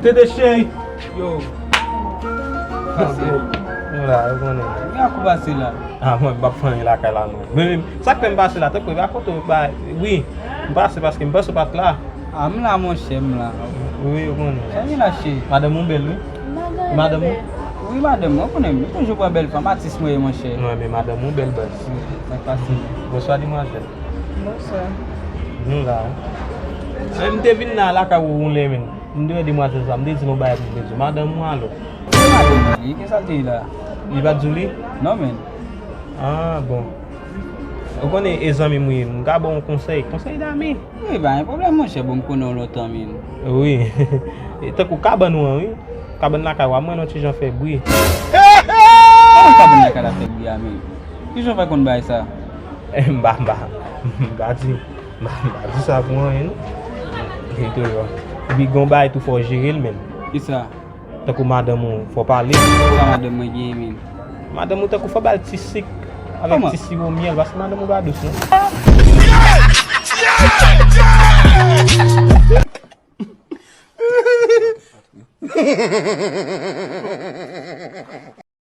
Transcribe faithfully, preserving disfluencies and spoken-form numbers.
Tete cheri. Yo. Pase. Nou la, ou konnen. Gen akou pase la. Ah, mwen, m p ap fè anyen lakay la, non. Men, men, sa k fè m pase la, tankou, ba kote w, ba, wi, m pase paske m panse w pa t la. Ah, m la, monchè, m la. Wi, ou konnen. Sa gen la, cheri? Madanm ou bèl, wi. Madanm ou? Wi, madanm mwen, ou konnen, m toujou pran bèl fanm, atis mwen ye, monchè. Non, men madanm ou bèl, baz. Wi, sa k pase? Bonswa, demwazèl. Bonswa. Nou la, wi. Eh, m te vin la, lakay ou, ou lè, men. M te wè demwazèl sa, m te di l yon bagay pou m te di w. Madanm ou alò? Se madanm mwen li, kisa l te ye la? Li pa t di w li? Non, men. Ah, bon. Ou konnen e zanmi m wi, m ka ba w yon konsèy, konsèy dami. Wi, pa gen pwoblèm, monchè, bon, m konnen w lontan, men. Wi. E tankou kabann ou an, wi. Kabann lakay ou a, mwen, yon ti jan fè bri. Kòman kabann lakay la fè bri a, men? Kijan w fè konn bagay sa? M pa, m pa, m pa di. M pa, m pa di sa pou anyen, non. Epi gen yon bagay tou fò w jere l menm. Kisa? Tankou madanm ou, fò w pale. Sa madanm mwen genyen menm? Madanm ou tankou fò w ba l ti sik avèk ti siwo myèl, paske madanm ou pa dous, non.